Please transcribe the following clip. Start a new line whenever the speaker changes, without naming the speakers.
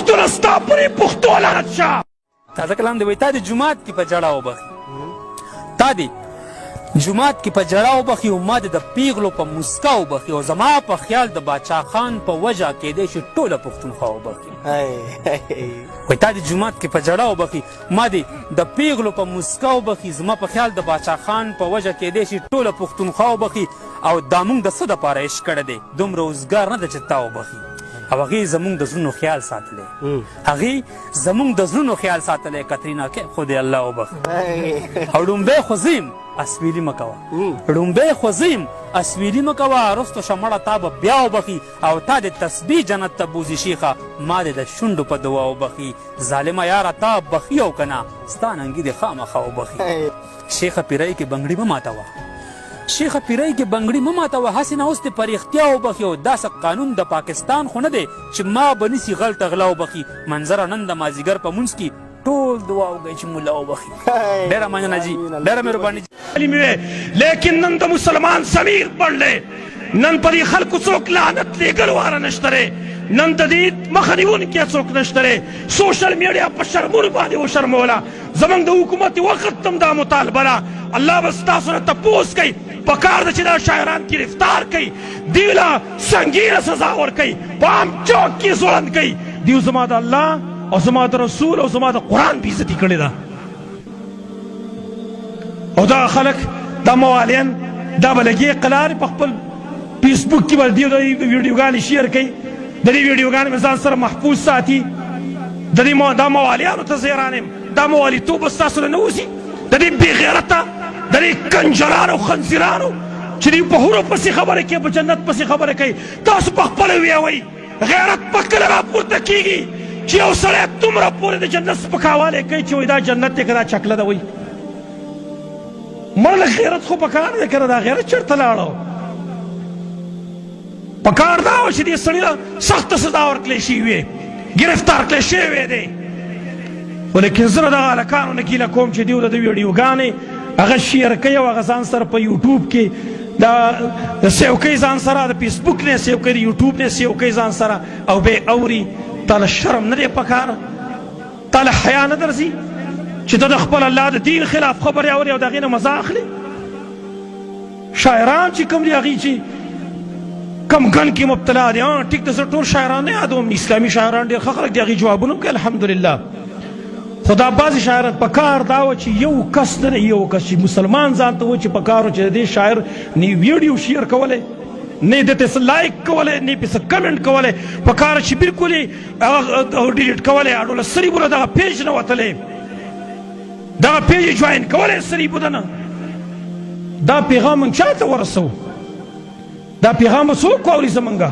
پښتونه ستا پرې پښتو لعنت شه.
تازه کلام دی وای تا د جماعت کې په جړا وبخي تا دی جماعت کې په جړا وبخي او ما د پیغلو په مسکا وبخي او زما په خیال د باچا خان په وجه کېدای شي ټوله پښتونخوا وبخي. وای تا د جماعت کې په جړا وبخي ما دې د پیغلو په مسکا وبخي زما په خیال د باچا خان په وجه کېدای شي ټوله پښتونخوا وبخي او دا مونږ د څه دپاره عشق کړی دی دومره اوزګار نه ده چې تا وبخي او هغې زمونږ د زړونو خیال ساتلی هغې زمونږ د زړونو خیال ساتلی کترینا کیف خو دې الله وبخي او ړومبی خو زه یم اسویلي مه کوه ړومبی خو زه یم اسویلي مه کوه وروسته شمړه تا به بیا وبخي او تا دې تسبیح جنت ته بوځي شیخه ما دې د شونډو په دعا وبخي ظالمه یاره تا بخي او کنه ستا ننګي دې خامخا وبخي شیخه پیرۍ کې بنګړي مه ماتوه شیخه پیرۍ کې بنګړي مه ماتوه هسې نه اوس دې په رښتیا وبخي او دا څه قانون د پاکستان خو نه دی چې ما به نیسي غل ته غلا وبخي منظره نن د مازیګر په مونځ کې ټول دعا وکړئ چې ملا وبخي ډېره مننه جي ډېره مهرباني.
عالم وی لیکن نن د مسلمان ضمیر پړ دی نن په دې خلکو څوک لعنت لیږل واره نشته دی نن د دې مخه نیونکی څوک نشته دی سوشل میډیا په شرمونو باندې وشرموله زمونږ د حکومت وخت هم دا مطالبه ده الله به ستاسو نه تپوس کوي پکار ده چې دا شاعران گرفتار کوي دیو له سنګینه سزا ورکوي په عام چوک کې ځوړند کوي دیو زما د الله او زما د رسول او زما د قرآن بې عزتي کړې ده او دا خلک دا موالیان دا به لګي قلار په خپل فیسبوک کې به دی ویډیوګانې شیر کوي، د دې ویډیوګانې به ځان سره محفوظ ساتي. د دې دا موالیانو ته زه حیران یم، دا موالیتوب به ستاسو له نه وځي؟ د دې بې غیرته، د دې کنجرانو خنزیرانو چې دوی په حورو پسې خبرې کوي، په جنت پسې خبرې کوي، تاسو په خپله ویوئ غیرت په کله راپورته کیږي چې یو سړی دومره پورې د جنت سپکاوالی کوي چې وایي دا جنت دی که دا چکله ده؟ وایي مړه لږ غیرت خو پکار دی که نه، دا غیرت چېرته لاړو؟ پکار دا و چې دې سړي له سخته سزا ورکړی شوې وي، ګرفتار کړی شوی دی. خو لیکن زه دغه هلکانو نه ګیله کوم چې دیو د ویډیوګانې هغه شیر کوي او هغه ځان سره په یوټیوب کې دا سیو کوي، ځان سره د فیسبوک نه سیو کوي، د یوټیوب نه سیو کوي ځان سره او به اوري. تاله شرم نه دی پکار؟ تاله حیا نه درځي چې ته د خپل الله د دین خلاف خبرې اوري او د هغې نه مزه اخلي؟ شاعران چې کوم دي هغوی چې کم ګن کې مبتلا دي، ټیک ده، زه ټول شاعران نه یادوم، اسلامي شاعران ډېر ښه خلک دي، هغوی جوابونه کوي الحمدلله. خو دا بعضې شاعران پکار دا وه چې یو کس نه، یو کس چې مسلمان ځان ته و چې پکار و چې د دې شاعر نه ویډیو شیر کولی، نه یې ده ته څه لایک کولی، نه یې پرې څه کمنټ کولی، پکار چې بلکل یې هغه ډیلیټ کولی، اډو له سري بوله دغه پیج نه وتلی، دغه پیج جوین کولی سري بوده نه. دا پیغام موږ چا ته ورسوو؟ دا پیغام به څوک واوري زمونږه؟